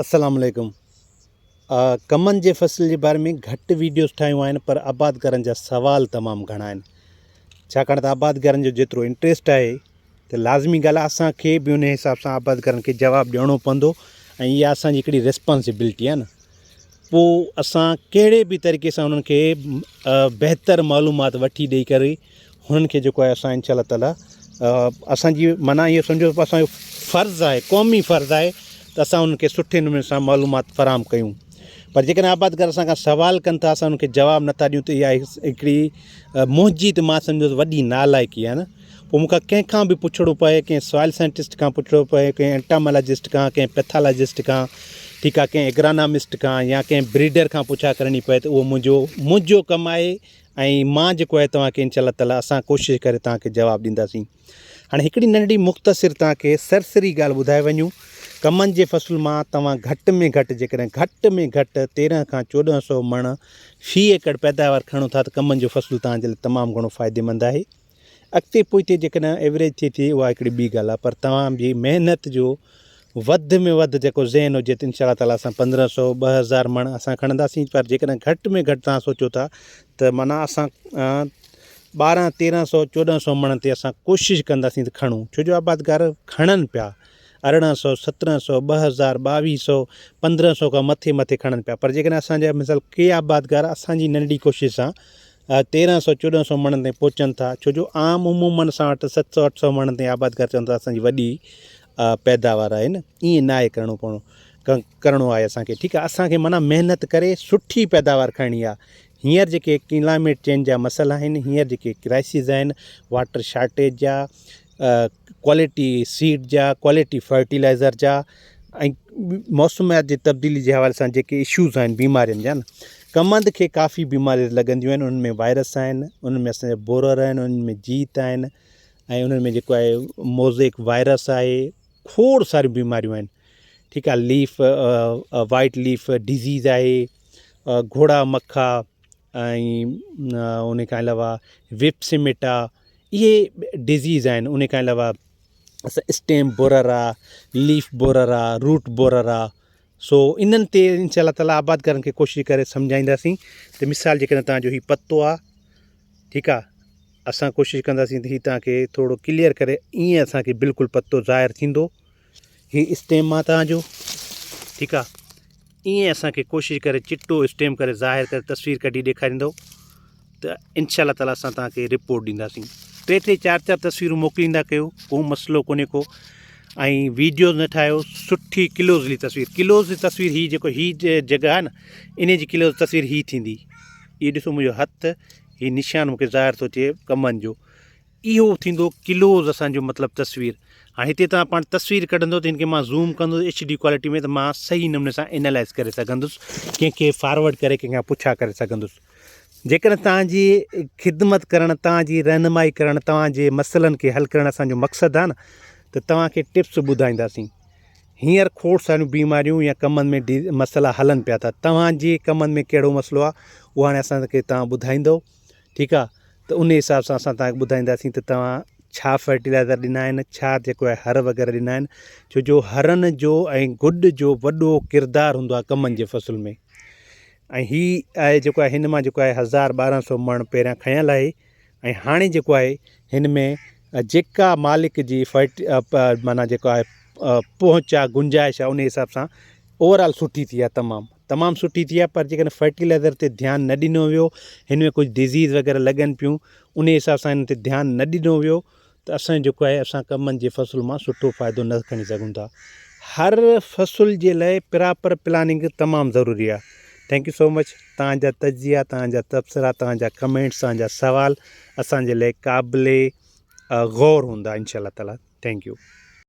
السلام عليڪم ڪمند جي فصل جي باري ۾ گهٽ ويڊيوز ٺاهيون آهن پر آبادگارن جا سوال تمام گهڻا آهن ڇاڪاڻ ته آبادگارن جو جيترو انٽريسٽ آهي ته لازمي ڳالهه آهي اسان کي به ان حساب سان آبادگارن کي جواب ڏيڻو پوندو ۽ اها اسان جي هڪڙي ريسپانسبلٽي آهي نه پوء اسان ڪهڙي به طريقي سان انهن کي بهتر معلومات وٺي ڏئي ڪري هنن کي جيڪو آهي اسان انشاء الله تعالي اسان جي معنيٰ اهو سمجهو اسان جو فرض آهي قومي فرض آهي ته اسان انهن کي سٺي نموني سان معلومات فراهم ڪيون پر جيڪڏهن آبادگار اسان کان سوال ڪن ٿا اسان انهن کي جواب نٿا ڏيون ته اها هڪڙي منهنجي ته مان سمجهو ته وڏي نالائقي آهي نه پوء مون کان ڪنهن کان به پڇڻو پئي ڪنهن سوائل سائنٽسٽ کان پڇڻو پئي ڪنهن انٽامالاجسٽ کان ڪنهن پيٿالاجسٽ کان ٺيڪ آهي ڪنهن ايگرانامسٽ کان يا ڪنهن بريڊر کان پڇا ڪرڻي پئي ته اهو منهنجو منهنجو ڪم آهي ۽ مان جيڪو آهي توهان کي انشاء الله تعالي اسان ڪوشش ڪري توهان کي جواب ڏينداسين هاڻي هڪڙي ننڍڙي مختصر توهان کي سرسري ڳالهه ٻڌائي وڃون ڪمند جي فصل مان توهان گهٽ ۾ گهٽ جيڪڏهن گهٽ ۾ گهٽ 13 کان 1400 مڻ في ايڪڙ پيداوار کڻو ٿا ته ڪمند جو فصل توهان جي لاء تمام گهڻو فائديمند آهي اڳتي پوئتي جيڪڏهن ايوريج ٿئي ٿي اها هڪڙي ٻي ڳالهه آهي پر توهان جي محنت جو وڌ ۾ وڌ جيڪو ذهن هجي ته انشاء الله تعالٰي اسان پندرهن سو ٻه هزار مڻ اسان کڻنداسين پر جيڪڏهن گهٽ ۾ گهٽ توهان سوچو ٿا ته معنيٰ اسان ٻارهن تيرهن سو چوڏهن سو مڻ تي اسان ڪوشش ڪنداسين ته کڻون ڇو جو آبادگار کڻن پيا ارڙهن سو سترهن سو ٻه هزار ٻاويهه سو پندرهن سو کان مٿي مٿي کڻن پيا پر جيڪڏهن اسانجا مثال ڪي آبادگار اسانجي ننڍي ڪوشش سان تيرهن سو چوڏهن سو مڻن تائين پهچن ٿا ڇو جو عام عمومن اسان وٽ ست سو اٺ سو مڻن تائين آبادگار چون ٿا اسانجي وڏي پيداوار آهي نه ائين نه آهي ڪرڻو پوڻو ڪرڻو آهي اسانکي ٺيڪ آهي اسانکي معنيٰ محنت ڪري سٺي پيداوار کڻڻي آهي هينئر جيڪي ڪلائميٽ چينج جا مسئلا آهن هينئر جيڪي ڪرائسز آهن واٽر شارٽيج جا ڪوالٽي سيڊ جا ڪوالٽي فرٽيلائزر جا ۽ موسميات جي تبديلي جي حوالي سان جيڪي اشوز آهن بيمارين جا نه ڪمند کي ڪافي بيماريون لڳنديون آهن انهن ۾ وائرس آهن انهن ۾ اسانجا بورر آهن انهن ۾ جيت آهن ۽ انهن ۾ جيڪو آهي موزيڪ وائرس آهي کوڙ ساريون بيماريون آهن ٺيڪ آهي ليف وائيٽ ليف ڊزيز آهي گهوڙا مکا ۽ ان کان علاوه وپسميٽا اهي ڊزيز آهن ان کان علاوه اسٽيم بورر آ ليف بورر آ روٽ بورر آ سو انهن تي انشاء الله تعالي آبادگارن کي ڪوشش ڪري سمجهائينداسين ته مثال جيڪڏهن توهان جو هي پتو آ ٺيڪ آ اسان ڪوشش ڪنداسين ته هي توهان کي ٿورو ڪليئر ڪري ائين اسان کي بلڪل پتو ظاهر ٿيندو هي اسٽيم آ توهان جو ٺيڪ آ ائين اسان کي ڪوشش ڪري چٽو اسٽيم ڪري ظاهر ڪري تصوير ڪڍي ڏيکاريندو ته انشاء الله تعالي اسان توهان کي رپورٽ ڏينداسين ٽي ٽي چار چار تصويرون موڪليندا ڪيو ڪو مسئلو ڪونهي ڪو ۽ ويڊيوز نه ٺاهيو سٺي ڪلوزلي تصوير ڪلوز تصوير هي جيڪو هي جڳهه آهي نه ان جي ڪلوز تصوير هي ٿيندي هي ڏسو منهنجو هٿ هي نشان مونکي ظاهر ٿو ٿئي ڪمن جو اهو ٿيندو ڪلوز اسان جو مطلب تصوير هاڻي هتي توهان پاڻ تصوير ڪڍندو ته هن کي مان زوم ڪندس ايڇ ڊي ڪوالٽي ۾ ته مان صحيح نموني سان انالائز ڪري سگهندس ڪنهن کي فارورڊ ڪري ڪنهن کان پڇا ڪري سگهندس جيڪڏهن توهان جي خدمت ڪرڻ توهان جي رهنمائي ڪرڻ توهان جي مسئلن کي حل ڪرڻ اسان جو مقصد آهي نه ته توهان کي ٽپس ٻڌائينداسين هينئر کوڙ ساريون بيماريون يا ڪمن ۾ مسئلا هلن پيا ٿا توهان جي ڪمن ۾ ڪهڙو مسئلو آهي اهو هاڻي اسان کي توهان ٻڌائيندو ٺيڪ آ ته انهي حساب سان اسان توهان کي ٻڌائينداسين ته توهان ڇا فرٽيلائزر ڏنا آهن ڇا جيڪو آهي هر وغيره ڏنا آهن ڇو جو هرن جو ۽ گڏ جو وڏو ڪردار هوندو آهي ڪمن جي فصل ۾ ۽ هي آهي جيڪو آهي هن مان جيڪو آهي هزار ٻارهن سو مڻ پهريان کنيل آهي ۽ هاڻي جيڪو آهي هن ۾ جيڪا مالڪ جي فرٽ معنيٰ جيڪو آهي پهچ آهي گنجائش آهي انهي حساب سان اوور آل سٺي ٿي آهي تمام تمام سٺي ٿي آهي پر جيڪڏهن فرٽيلائزر تي ڌيان نه ڏنو ويو هن ۾ ڪجهه ڊزيز وغيره لڳن پيون انهي حساب سان هن تي ڌيان نه ڏنو ويو ته اسان جيڪو آهي اسان ڪمند جي فصل مان سٺو فائدو نه کڻي سگهون ٿا هر فصل جي لاء پراپر پلاننگ تمام ضروري آهي thank you سو مچ توهان جا تجزيا توهان جا تبصرا توهان جا ڪمينٽس توهان جا سوال اسان جي لاء قابل غور هوندا انشاء الله تعالي thank you.